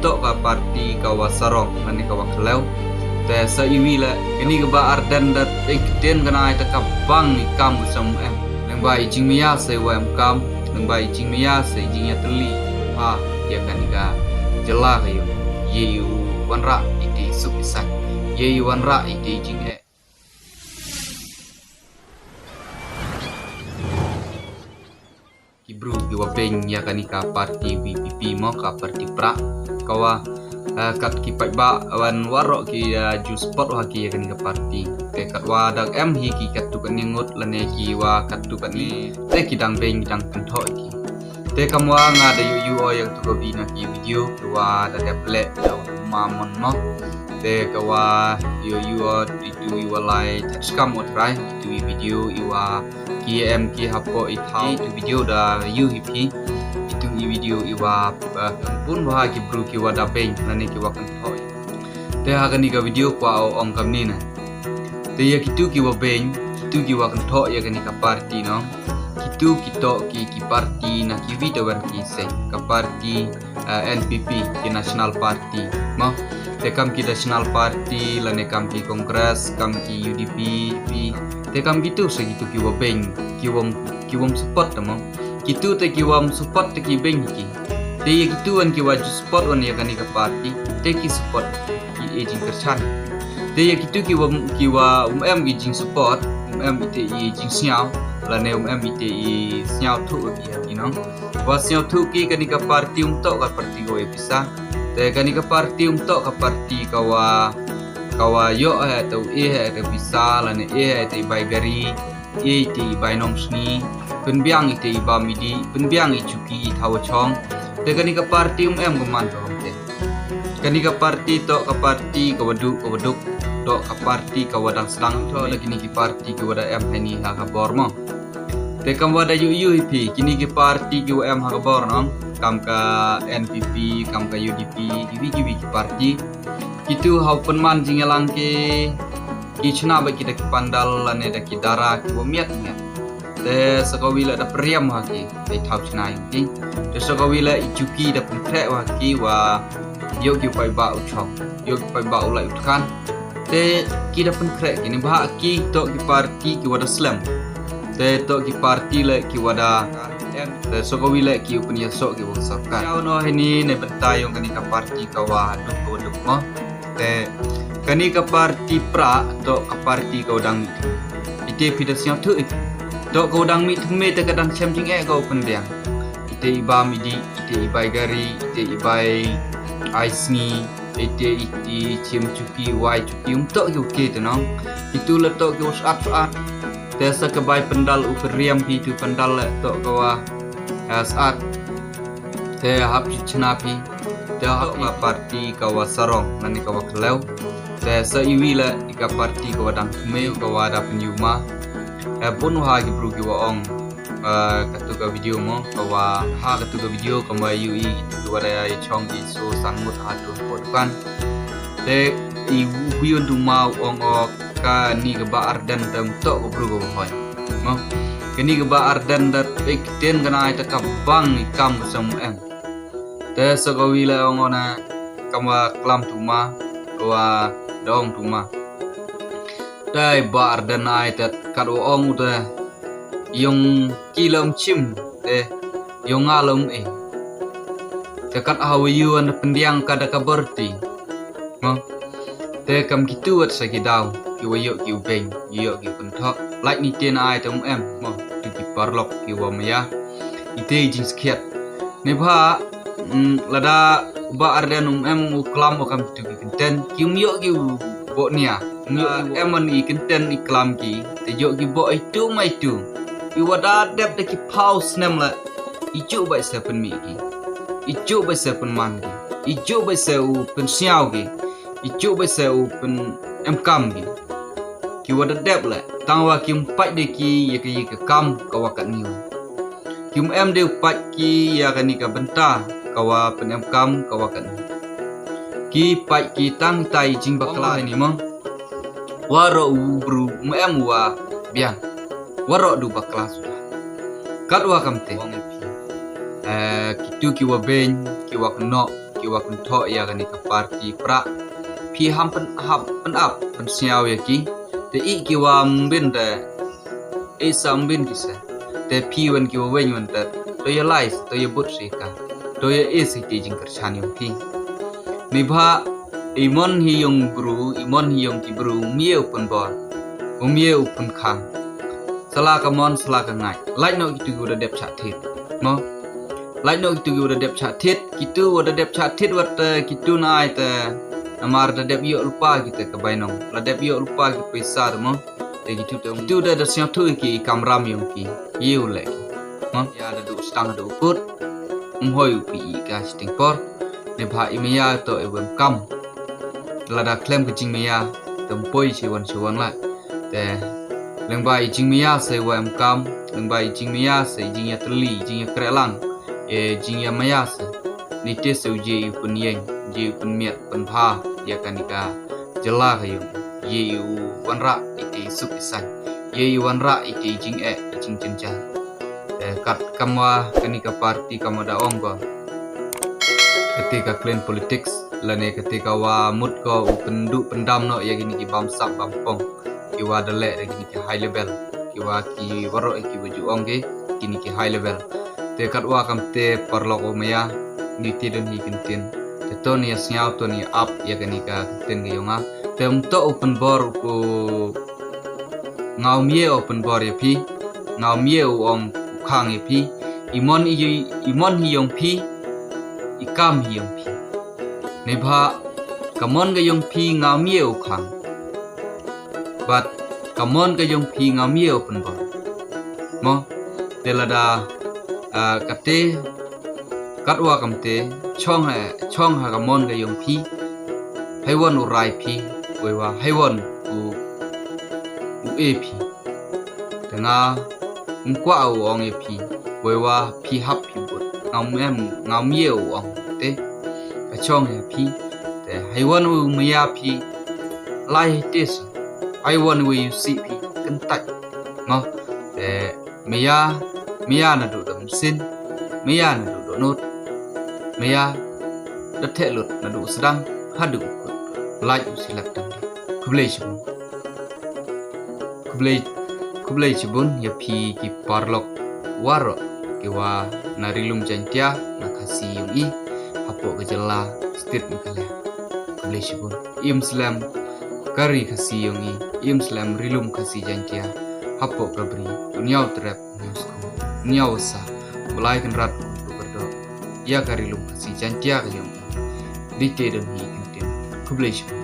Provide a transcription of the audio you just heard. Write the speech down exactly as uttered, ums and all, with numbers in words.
toh ka party ka wa sarong, lane ka wa khlem. Te sa iwi le, kani ka Bah Ardent da e ktien ka nai ta ka bang i kam u sam em. Leng ba i jingmaya sa i wa em kam, leng ba i jingmaya sa i jingya teli. Ha, ya kani ka jylla ka yo. Ye i u wanrah i te i suk i sak. Ye i wanrah i te i jing e. Ki bru ki wa beng ya kani ka party V P P mo, ka party pra. Ka wa, eh, kat ki paidbah wan waroh ki, eh, ju support wa ki ya kani ka party. Te kat wa dang em hi ki kat tu kat ni ngut lane ki wa kat tu kat ni. Te ki dang beng, ki dang pynthoh ki. Te kam wa nga da yu yu o ya tu ka bi na ki video ki wa da dep le da ma mon mo. Te ka wa yu yu o itu i wa lai tat skam o trai itu i video i wa ki em ki hapoh i thaw. Itu video da yu hi phi. Itu i video i wa, eh, pun wa ki bru ki wa da beng lane ki wa kynthoh. Te ha kani ka video kwah o ong kam ni na. Te ya kitu ki wa beng, kitu ki wa kynthoh ya kani ka party no. Kitu ki toh ki, ki party na ki wi da wan ki se. Ka party, eh, N P P, ki National Party mo. Te kam ki National Party, lane kam ki Congress, kam ki U D P, P. Te kam kitu sa kitu ki wa beng, ki wa, ki wa support ta mo. Kitu te ki wa support te ki beng ki. Te ya kitu wan ki wa ju support wan ya kani ka party, te ki support ki e jingkyrchan. Te ya kitu ki wa, ki wa um em ki jing support, um em i te i jing sniaw, lane um em i te i sniaw thu ki ya ki no. Wa sniaw thu ki kani ka party um toh ka party ko e pisa. Te kani ka party um toh ka party ka wa, ka wa yo he to e he te pisa, lane e he te bai gari, e te i bai nong sngi, pynbiang i te i bam i di, pynbiang i chuki i thaw chong. Te kani ka party um em ka man ka hom te. Kani ka party toh ka party ka wa duk, ka wa duk, toh ka party ka wa dang sdang. Toh la kini ki party ki wa da em hani ha ka bor mo. Te kam wa da yu yu hi phi, kini ki party ki wa em ha ka bor no, kam ka N P P, kam ka U D P, ki wi ki wi ki party. Kitu ha u pynman jingyalang ki, ki chna ba ki da ki pandal lane da ki dara ki wa miat miat. Te sa ka wi le da priam ha ki, da i thaw chna i ki. Te sa ka wi le i chuki da pynkhreh wa ki wa yo ki u paidbah u chong, yo ki u paidbah u lai u tkan. Te ki da pynkhreh ki ni ba ki toh ki party ki wa da slem. Te toh ki party le ki wa da em. Te sa ka wi le ki u pynyasoh ki wa sorkar. Yaw no hini ne bynta yong kani ka party ka wa duk ka wa duk mo. Te kani ka party pra toh ka party ka wa dang mih. Ite phi da sniaw thu i. Toh ka wa dang mih thu me te ka dang chem jing e ka u pynbiang. Ite i bam i di, ite i bai gari, ite i bai ai sngi, ite i, i chim chuki, wai chuki, um toh ki u ke te no. Itu le toh ki u sat sat. Te sa ka bai pandal u periam phi tu pandal le toh ka wa, eh, sat. Te hap chi chna phi. Te hap ka party ka wa sarong, nani ka wa khlem. Te sa iwi le i ka party ka wa dang thume ka wa da pynyuma. Eh, bun wa ha ki bru ki wa ong. Eh, katu ka video mo, ka wa ha katu ka video, ka wa yu i, katu ka wa da ya chong i so san ngut ha tu po dukan. Te i wi un du ma ong o kani ka Bah Ardent te um toh ka bru ka wa hoi. Mo, kani ka Bah Ardent da e ktien ka nai ta ka bang i kam ka sam em. Te sa ka wi le ong o na ka wa klam tu ma, ka wa da ong tu ma. Te Bah Ardent ai te kat wa ong u te yong ki lom chim, te yong nga lom e. Te kat ha wa yu an pyndiang ka da ka berti. Mo. Te kam kitu wat sa ki daw, ki wa yoh ki u beng, yoh ki u pynthok. Like ni te na ai te um em, mo. Tu ki parlok ki wa maya. Ite i jingskhiat. Neibhah, mm, lada Bah Ardent um em u klam o kam tu ki kynten, ki um yoh ki u boh nia. Um yoh ki u em an i kynten i klam ki, te yoh ki boh i tu mai tu. I wa da dep da ki phaw snem le, i ju bai se pynmih ki. I ju bai se pynman ki. I ju bai se u pynsniaw ki. I ju bai se u pynemkam ki. Ki wa da dep le, tang wa ki um pait de ki ya ka, ya ka kam ka wa kat ni wa. Ki um em de u pait ki ya kani ka bynta ka wa pynemkam ka wa kat ni. Ki pait ki tang tai jingbakla ni mo. Waroh u bru um em wa biang. Waroh du bakla suda. Kat wa kam te. Eh, kitu ki wa beng, ki wa kynnoh. ki wa kynthoh ya kani ka party pra. Phi ham pyn-, ham pynap pynsñiaw ya ki. Te i ki wa mbin te, i sa mbin ki se. Te phi wan ki wa weñ wan te, to ya lai, to ya but si ka. To ya i si te jingkyrchan yong phi. Neibhah i mon hi yong bru, i mon hi yong ki bru, um ye u pynbor, um ye u pynkhang. Sla ka mon, sla ka ngait. Lait noh kitu ki wa da dep chah thied. Mo? Lait noh kitu ki wa da dep chah thied, kitu wa da dep chah thied wat, eh, kitu na ai te, namar da dep yoh lypa ki te ka bainong. La dep yoh lypa ki poisa te mo. Te kitu te, kitu te da sñiawthooh ki i kamram yong ki. Ye u leh ki. Mo? Ya da du sdang da u kut. Um hoi u phi i ka chiting por. Neibhah i maya toh i wa em kam. Lada khlem ka jingmaya, te um poi chiwan chiwan la. Te, lyngba i jingmaya se wa em kam, lyngba i jingmaya se i jingyatylli, i jingyakrehlang, i jingyamaya se. Neite se u ye i u pynyeng, ye i u pynmiat, pynbha, ya kani ka jylla ka yong. Ye i u wanrah i te i suk i saiñ. Ye i wanrah i te i jingeh, i jingjynjar. Eh, kat kam wa kani ka party kam wa da ong ko. Kate ka clean politics, lane kate ka wa mut ko u pynduh pyndam noh ya kini ki bamsap bampong. Ki wa da leh da kini ki high level. Ki wa ki waroh ki wa ju ong ki, kini ki high level. Te kat wa kamte paralok wa maya, neite don hi kyntien. Te to ni ya sñiaw, to ni ya ap ya kani ka kyntien ka yong nga. Te um toh u pynbor u ko Nga um ye u pynbor ya phi, nga um ye u ong u khang ya phi, i mon i, i mon hi yong phi, i kam hi yong phi. Neibhah, ka mon ka yong phi nga um ye u khang. But, ka mon ka yong phi nga um ye u pynbor. Mo, te lada, ah, kate, Katwa kamte, chong ha, chong ha ka mon ka yong phi. Hei wan u rai phi, wei wa hei wan u, u e phi. Te nga, um kwah u ong ya phi, wei wa phi hap phi bud. Nga um em, nga um ye u ong te. Ka chong ha phi, te hei wan u maya phi, lai hei te sa. Hei wan u u si phi, kyntait. Mo, te Maya, maya naduh da mynsiem, maya naduh da nut, maya da theh lut naduh sdang, haduh u kut, lait u silak tang. Khublei chibun. Khublei, khublei chibun, ya phi ki paralok waroh, ki wa na Ri Lum Jaiñtia, na Khasi yong i, hapoh ka jylla, state Meghalaya. Khublei chibun. Im slem, ka ri Khasi yong i, im slem Ri Lum Khasi Jaiñtia, hapoh ka bri, u ñiaw trep, ñiaw sku, ñiaw sa, Blai Kynrad, u kyrdoh, ya ka Ri Lum Khasi Jaiñtia ka yong i. Di te don hi kyntien, khublei chibun.